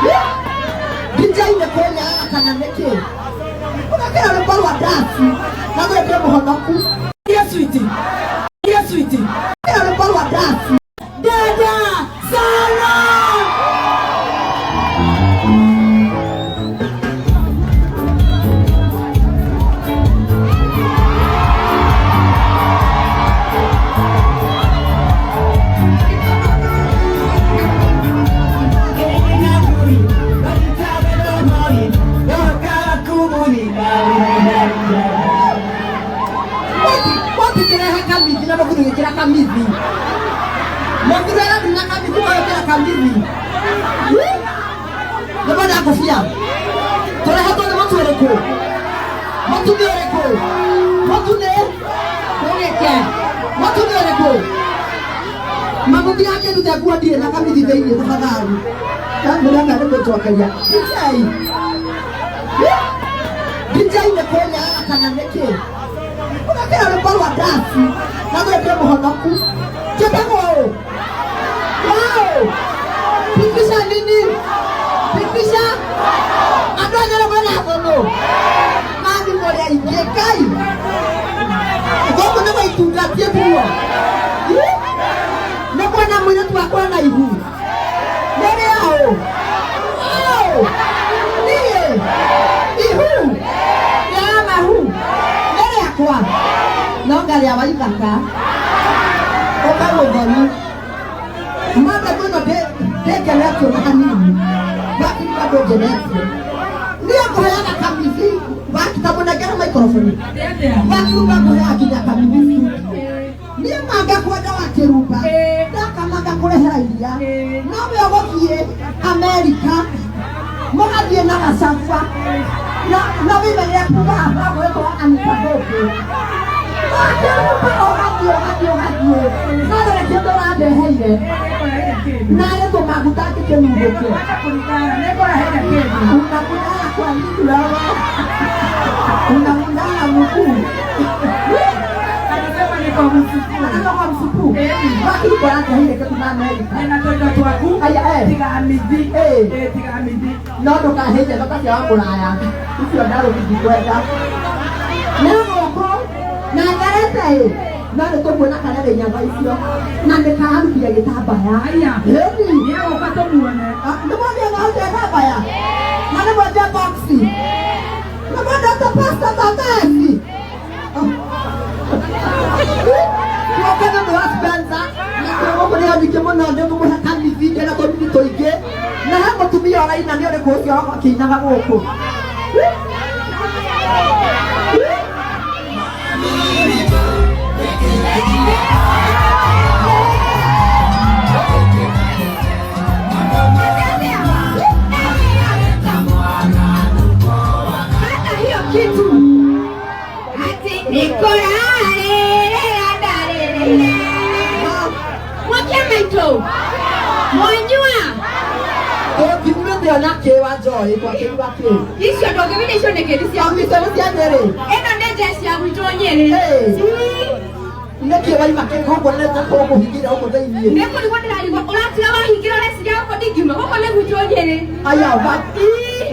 DJ nĩ kũnyarara kana nĩkĩ? Ũgekĩra rwĩmbo rwa ndaci na rwĩmbo mũhonoku. Dear sweetie, dear sweetie, Ũgekĩra rwĩmbo rwa ndaci. Dada Sarah. Watikĩrehe kamithi na mũthuri gĩkĩra kamithi. Mũthuri arathiĩ na kamithi ũgekĩra kamithi. Nĩ mwenda ngũbia. Tũrehetwo nĩ mũtu ũrĩkũ? Mũtu nĩ ũrĩkũ? Mũtu nĩ ũgĩke. Mũtu nĩ ũrĩkũ? Mamũtigakĩrute nguo ndirĩ na kamithi thĩinĩ tafadhali. Mũrenda nĩ kũnjokeria. DJ. DJ nĩ kũnyarara kana nĩkĩ? Ũgekĩra rwĩmbo rwa ndaci na rwĩmbo mũhonoku. Njĩtagwo ũ? Wow! Pikisha nini? Pikisha? Andũ a Nyarĩ mwena thũnũ? Mami mũrĩ aingĩ Ngai. Gũkũ nĩ gũitungatie kuo. Nĩ kuona mũirĩtu wakwa na ihu. Nĩ aũ? Aũ! Niĩ! Ihu! Rĩa mahu! Nĩ rĩakwa! No ngarĩa wa ithaka. Ũka mũthoni. Mothe mũno ndĩngenetio na hanini. Wakiuga ndũngenetio. Niĩ ngũheaga kamithi. Wakita mũnengere microphone. Wakiuga ngũheaga nginya kamithi studio. Niĩ manga kwenda wa kĩrumba. Ndakama ngakũrehera iria. No we ũgũthiĩ Amerika. Mũgathiĩ na gacagua. Na wĩmenyere kuga haha gwĩtwo Anita Gũkũ. Wakĩrumba ũgathiĩ ũgathiĩ ũgathiĩ. No ndũrĩ kĩndũ ũrandeheire. Narĩ tũmaguta ngĩkĩnungũke. Unamundara kwa nini wewe? Unamundara mguu. Anasema ni kwa msupu. Anasema kwa msupu. Wakirumba ũrandeheire kĩndũ na Amerika. Ena tũindo twaku. Aya, eh. Tiga amithi. Eh. Eh, tiga amithi. No ndũkaheire ndoka cia wa mũraya icio ndarũgi ndikwenda nĩ gũkũ na ngarete ĩ no nĩ tũkuona kana rĩ nyama icio na nĩkarutire gĩtambaya. Aya. Ĩni. Nĩegũka tũmuone. Nĩ mwendie na ũcio gĩtambaya na nĩ mwendie boxi nĩ mwendete pasta tatesi Tuoke nĩ ũndũ wa Spencer na gũkũ nĩ nyingĩ mũno nĩ ngũmũhe kamithi ndĩna tũmini tũingĩ na he mũtumia ũraina nĩ ũrĩkũ ũcio akĩinaga gũkũ. Hata hiyo kitu ati nikorarĩrĩra ndarĩrĩire mwakia maitũ mwanyua Tũkiumĩte ona kĩ wa Joy twakĩruga kĩ icio ndũngĩmenya icio nĩ kĩndi cia Icio nĩ cia Nyĩrĩ. Ĩno nĩ njeci ya gwitũ Nyĩrĩ. Hey. Nĩkĩ waima kĩ gũkũ nĩ tũkũhingĩra gũkũ thĩiniĩ? Nĩ kũrigwo ndĩrarigwo ũratiga wahingĩra ũreciria gũkũ ndingiuma gũkũ nĩ gwitũ Nyĩrĩ. Aya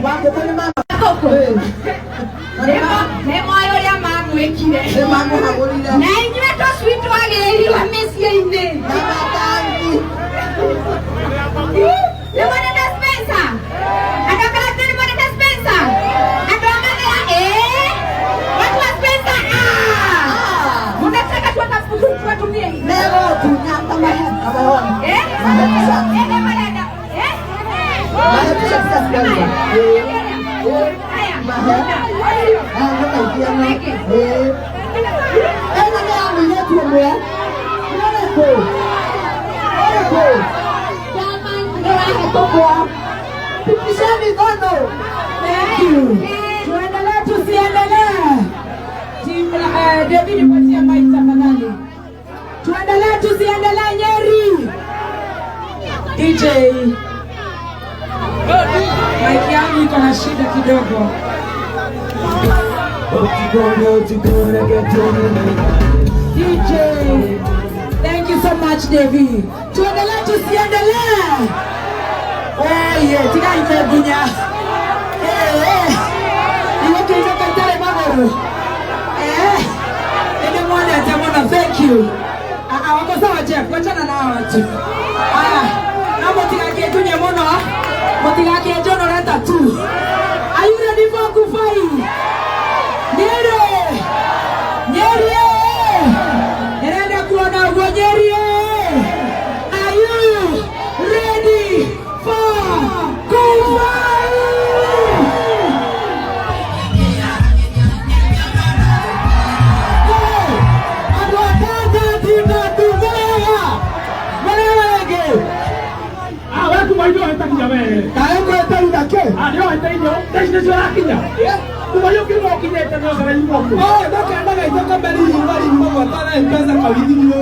wa ngũkũ nĩ mama. Gũkũ Hey. Na nĩ ma- nĩ moĩ ũrĩa mamwĩkire nĩ mamũhagũrire. Na inyuĩ tũcui twagĩrĩirwo mĩciĩ-inĩ. Na matangi. Nĩ mwendete Spencer? Andũ a Karatu nĩ mwendete Spencer? Andũ a Mathĩra ĩĩ? Watu wa Spencer ah! Munataka tuwatumie hii? Megũtunyata mahe kamahoni. Eh? Mahetisha. Eh, eh, marenda. Eh? Mahetisha cia Spencer. Haya. Mahe. Ah, nĩkaingĩana. Ĩĩ. Ĩno nĩ ya mũirĩtu ũmwe. Nĩ ũrĩkũ? Ũrĩkũ? Nĩũrahĩtũkwo. Pipisheni ngono. Thank you. Tuendelee tusiendelee? Team, David nipatie mic tafadhali. Tuendelee tusiendelee Nyeri? DJ. Mic yangu iko na shida kidogo. DJ. Thank you so much, David. Tuendelee tusiendelee? Oye, tigai kũngunya. Igũkĩinũka itarĩ magũrũ. Nĩndĩmuonete mũno, thank you. Ah, ah, wako sawa Jeff, wachana na hawa watu. Haya, no mũtigakĩngunye mũno, mũtigakĩnjonore tu. Are you ready for Kufai? Nyeri! Nyeri! Nĩrenda kuona ũguo Nyeri! Are you ready for Kufai? Andũ a Tata marega rĩngĩ. Ah, we kuma indo hetakinya we. Kaĩ ngwĩte kĩ? Ah, ndio heta indo. Thaa ici nĩcio ũrakinya. Kuma iyo kiuma ũkinyĩte no gara yuma kuo. Oh, ndakenda gaitoka mbere riuma riumagwo tana M-Pesa kawithithio.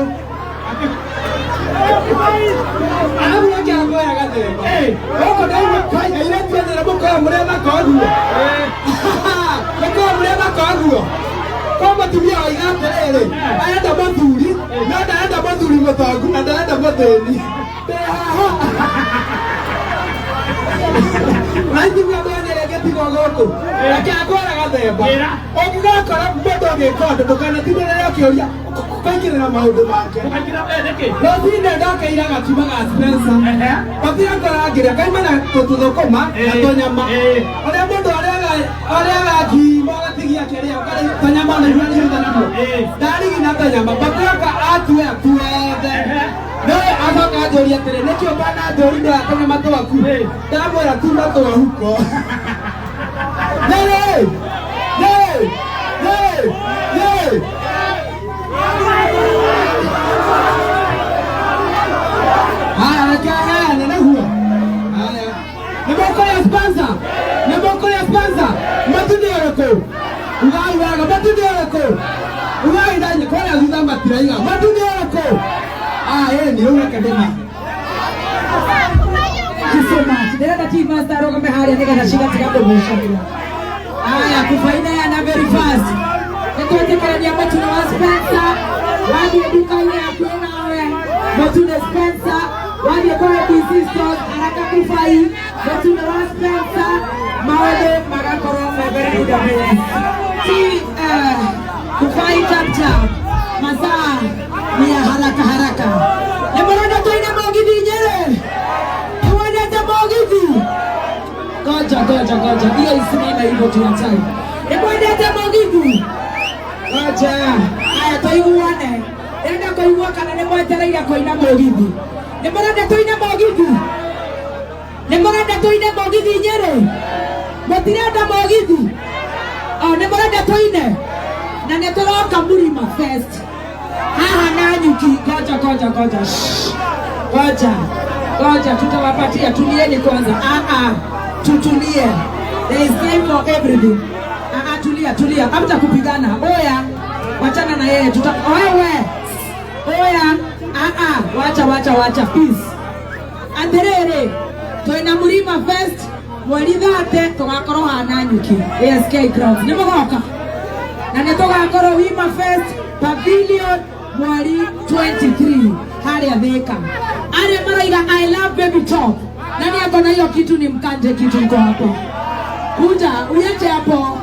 Arabu reke angoya gathemba. Gũkũ ndaigua kai airĩtu othe mũkoragwo mũrĩ athaka ũguo. Mũkoragwo mũrĩ athaka ũguo. Kwa mũtumia oiga atĩrĩrĩ, arenda mũthuri, no ndarenda mũthuri mũtongu na ndarenda mũthĩni. Ndĩ haha. Naithigua ndone rĩngĩ tigwo gũkũ. Reke angwĩre gathemba. Ũngĩgakora mũndũ agĩka ũndũ ndũkanatindĩrĩre ũkĩũria ũkaingĩrĩra maũndũ make. Ũkaingĩra nĩkĩ? Rũcinĩ ndokeire gakima ga Spencer. Batira ngorangĩria kaima na tũthũkũma na tũnyama. Ũrĩa mũndũ arĩaga ngima ũgatigia akĩrĩa ũkarĩa tũnyama nĩguo arĩhutha naguo. Ndarigi na tũnyama batira ka atue atuethe. No acoka anjũria atĩrĩ nĩkĩ ũbana njũri ndoya tũnyama twaku. Ndamwĩra tuma twa huko. Nyeri! Nyeri! Nyeri! Nyeri! Haya, reke aheane nĩguo. Haya. Nĩ mũkũrĩa Spencer? Nĩ mũkũrĩa Spencer? Matu nĩ ũrĩkũ? Ugai wega, matu nĩ ũrĩkũ? Ugai ndanye kũrĩa thutha matiraiga. Matu nĩ ũrĩkũ? Ah, ĩni, rĩu reke ndĩma. Thank you so much. Ndĩrenda Chief Master arũgame harĩa nĩgetha cigatiga kũgucania. Haya, kufaida yana very fast. Nĩtwetĩkĩrania mũtu wa Spencer, wathiĩ nduka-inĩ hakuhĩ nawe, mũtu nĩ Spencer, wathiĩ kwa ABC stores haraka Kufai, mũtu nĩ wa Spencer, maũndũ magakorwo me very good and Ti Kufai chap chap, masaa ni ya haraka haraka. Nĩ mũrenda tũine mũgithi Nyeri? Nĩwendete mũgithi? Ngoja ngoja ngoja, hiyo isimame hivyo tuna time. Nĩmwendete mũgithi? Ngoja. Haya tũiguane. Ndĩrenda kũigua kana nĩmwetereire kũina mũgithi. Nĩmũrenda tũine mũgithi? Nĩmũrenda tũine mũgithi Nyeri? Mũtirenda mũgithi? Oh, nĩmũrenda tũine? Na nĩtũroka Mũrima Fest. Haha na nyuki. Ngoja ngoja ngoja. Shh. Ngoja. Ngoja tutawapatia, tulieni kwanza. Ah ah. Tutulie. There is time for everything. Ah ah, tulia tulia. Hamta kupigana. Oya. Wachana na yeye. Tuta wewe. Oya. Ah ah. Wacha wacha wacha. Peace. Atĩrĩrĩ, twĩna Mũrima Fest mweri 30 tũgakorwo haha Nanyuki ASK grounds. Nĩ mũgoka? Na nĩ tũgakorwo Wima Fest Pavilion mweri 23 harĩa Thika. Arĩa maraiga I love baby talk. Nani ako na hiyo kitu ni mkanje kitu iko hapo. Kuja, uiache hapo.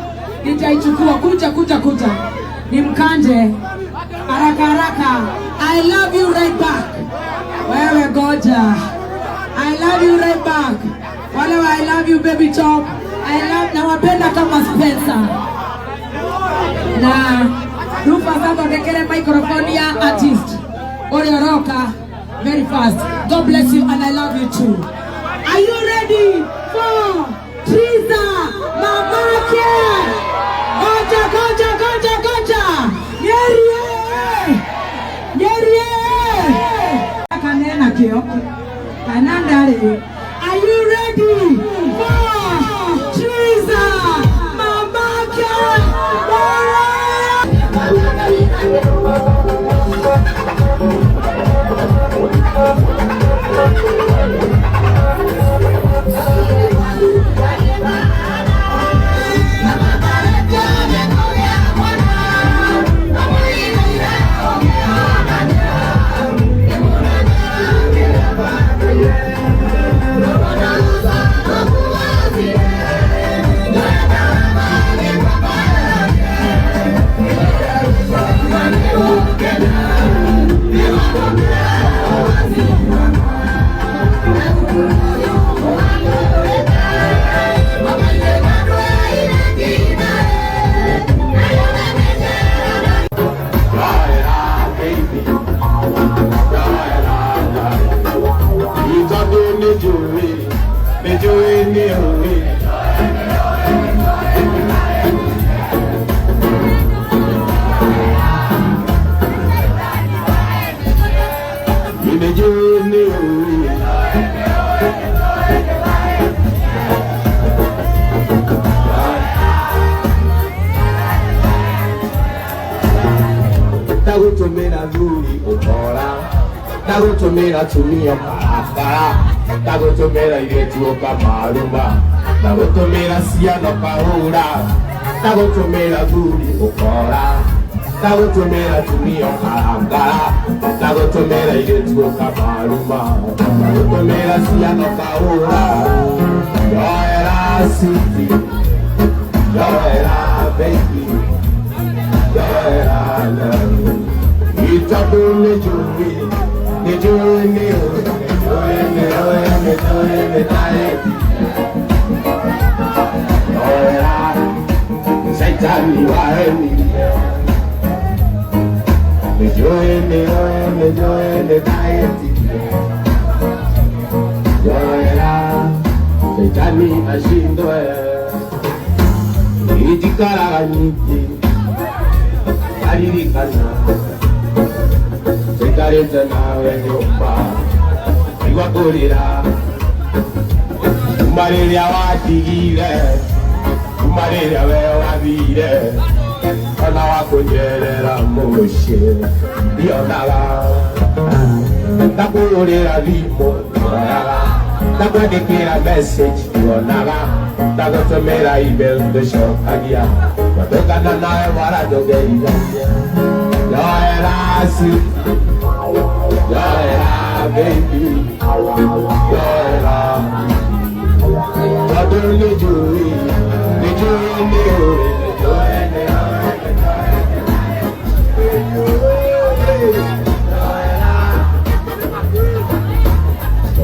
Nitaichukua. Kuja kuja kuja. Ni mkanje. Haraka haraka. I love you right back. Wewe goja. I love you right back. Wale wa I love you baby talk. I love nawapenda kama Spencer. Na Rufa athondekere microphone ya artist. Ũrĩa ũroka very fast. God bless you and I love you too. Are you ready for Triza Mamake? Goja goja goja goja. Nyeri. Nyeri. Kanena kio. Kanandari. Are you ready for Triza Mamake? Yeah. Nĩnjũĩ nĩ ũĩ. Nĩnjũĩ nĩ ũĩ. Ndagũtũmĩra thuri ũkora, ndagũtũmĩra tumia barabara, ndagũtũmĩra airĩtu ũkamaruma, ndagũtũmĩra ciana ũkahũra, ndagũtũmĩra thuri ũkora, ndagũtũmĩra tumia ũkarangara, ndagũtũmĩra airĩtu ũkamaruma, ndagũtũmĩra ciana ũkahũra. Njoera city, njoera baby, njoera love. Itatu nĩnjũĩ, nĩnjũĩ nĩ ũĩ, nĩnjũĩ nĩ ũĩ, nĩnjũĩ nĩ taeti. Njoera Saitani wahenirie. Nĩnjũĩ nĩ ũĩ, nĩnjũĩ nĩ taeti. Njoera Saitani ashindwe. Ijikaraga nyingĩ aririkana tuikarĩte nawe nyũmba igua kũrĩra kuma rĩrĩa watigire, kuma rĩrĩa we wathire, ona wakũnyerera mũciĩ ndionaga, ndakũhũrĩra thimũ ndioyaga, ndakwandĩkĩra message ndionaga, ndagũtũmĩra email ndũcokagia, twatũngana nawe waranjogeithagia. Njoera sweet, njoera baby, njoera tondũ nĩnjũĩ, nĩnjũĩ nĩ ũĩ, nĩnjũĩ nĩ ũĩ, nĩnjũĩ njoera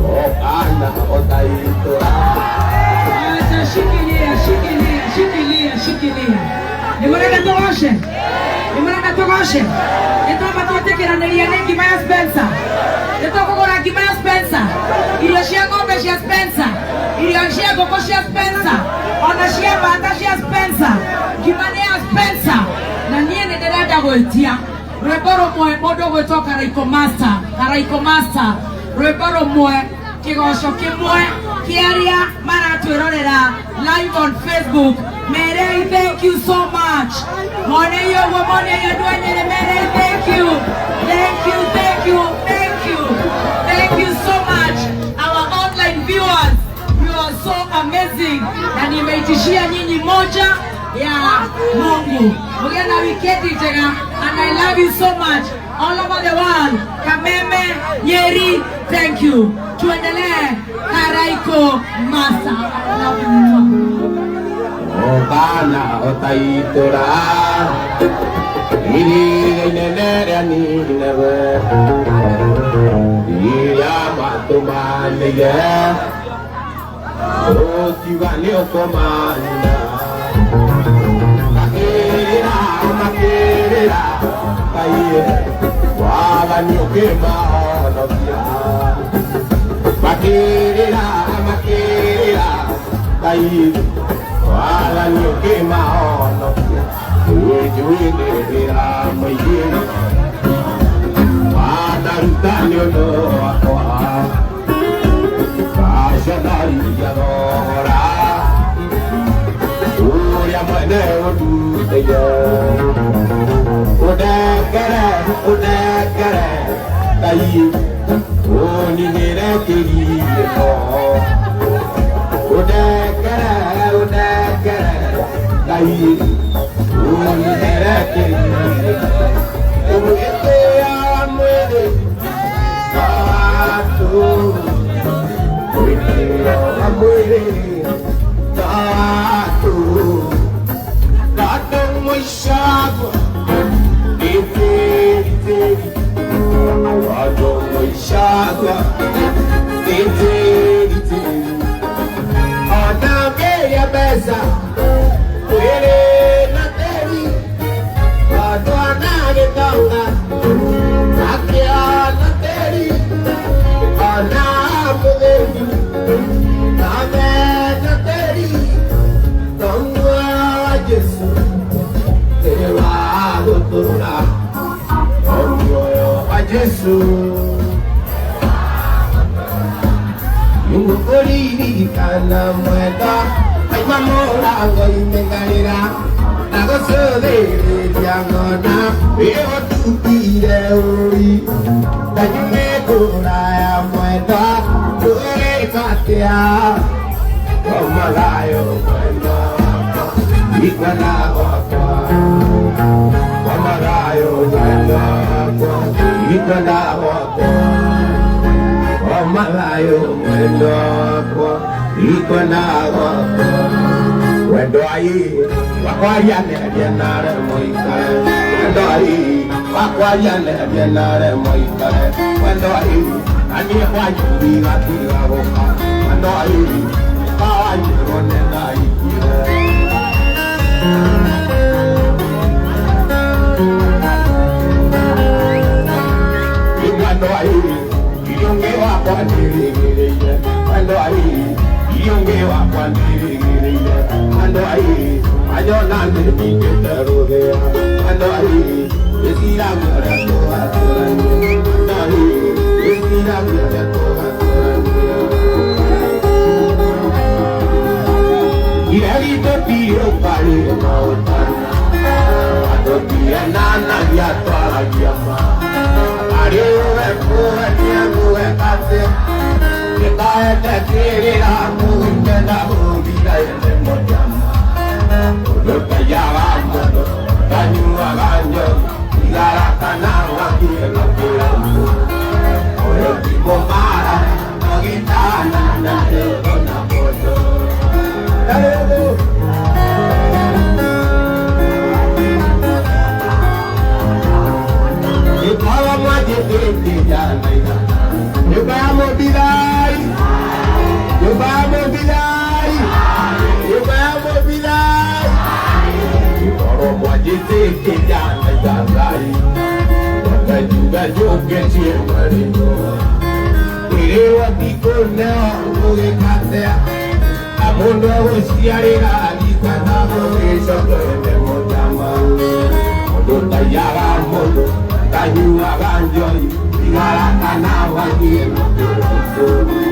Okana otaitũra. Acha, shikilia, shikilia, shikilia, shikilia. Nĩmũrenda tũgoce? Nĩmũrenda tũgoce? Nĩtwamba twetĩkĩranĩria nĩ ngima ya Spencer. Nĩtũkũgũra ngima ya Spencer, irio cia ng'ombe cia Spencer, irio cia ngũkũ cia Spencer, ona cia mbata cia Spencer. Ngima nĩ ya Spencer. Na niĩ nĩ ndĩrenda gwĩtia rwĩmbo rũmwe mũndũ ũgwĩtwo Karaiko Master, Karaiko Master, rwĩmbo rũmwe, kĩgoco kĩmwe kĩa arĩa maratwĩrorera live on Facebook. Merei thank you so much. Monei ũguo, monei andũ a Nyĩrĩ, merei thank you, thank you, thank you, thank you, thank you so much. Our online viewers, you are so amazing, na nimeitishia nyinyi moja ya Mungu. Mugĩe na wikendi njega, and I love you so much all over the world. Kameme, Nyeri, thank you. Tuendelee. Karaiko Master. I love you. Obana otaitũra iria inene rĩa Nineve iria matũmanĩire ũkiuga nĩ ũkũmanina makĩrĩra makĩrĩra Ngai wathani ũkĩmahonokia makĩrĩra makĩrĩra Ngai wathani ũkĩmahonokia njũĩ nĩ wĩra mũingĩ wanaruta nĩ ũndũ wakwa ngaconoria thogora ũrĩa mwene ũndutĩire ũndekere ũndekere Ngai ũninĩre kĩrirĩko ũndekere ũndekere Ngai ũninĩre kĩrirĩko ũmwĩtĩĩa mwĩrĩ tatu mwĩtĩĩa wa mwĩrĩ tatu tatu mũico wakwa nĩ tĩri tĩri tondũ mũico wakwa nĩ tĩri tĩri ona ngĩgĩa mbeca mwĩrĩ na tĩri tondũ ona gĩtonga akĩona tĩri ona mũthĩni. Jesu Nĩngũkũririkana mwendwa Aima mũrango-inĩ ngarĩra Ndagũcũthĩrĩria ngona Wĩgũtutire ũi Ndanyume kũraya mwendwa Ndũrĩka atĩa Koma thayũ mwendwa wakwa Ikwenda gwakwa Koma thayũ mwendwa wakwa Ikwenda gwakwa Koma thayũ mwendwa wakwa Ikwenda gwakwa Wendo ai wakwaria neria nare moikare Wendo ai wakwaria neria nare moikare Wendo ai ani kwanyu gatiga gũka Wendo ai kawanyirwo nĩ ndaikire Wendo ai irio wakwa ndirigĩrĩire Wendo ai irio wakwa ndirigĩrĩire Wendo ai anyona nĩndingĩte rũthĩa Wendo ai wĩciragia ũrĩa tũgatũrania Wendo ai wĩciragia ũrĩa tũgatũrania Ireri tũtirĩ ũkarĩ na ũtana Andũ tienanagia twaragia ma Arĩ ũwe kũgania ngũgeka atĩa Nĩkaete kĩrĩra mũgĩkenda gũthira ene mũjama Ũndũ taiyaga mũndũ tanyuaga njohi Thigara kana ng'akie ng'akĩra mũndũ Ũyũ ti mũmara no gĩtana na rĩũrũ na mũndũ Karibu. Ikawa mwajĩtĩtĩjanaira Nyũmba ya Mũmbilai Nyũmba ya Mũmbilai Nyũmba ya Mũmbilai Ikorwo mwajĩtĩtĩjanaira Ngai Wakajuga njũke ciĩ marĩo Kwĩrĩrwo thikũ neo ũgĩkatea Na mũndũ egũciarĩra athikana gũgĩcokere mũtama Mũndũ taiyaga mũndũ tanyuaga njohi thigara kana wathiĩ mũtũrũtũ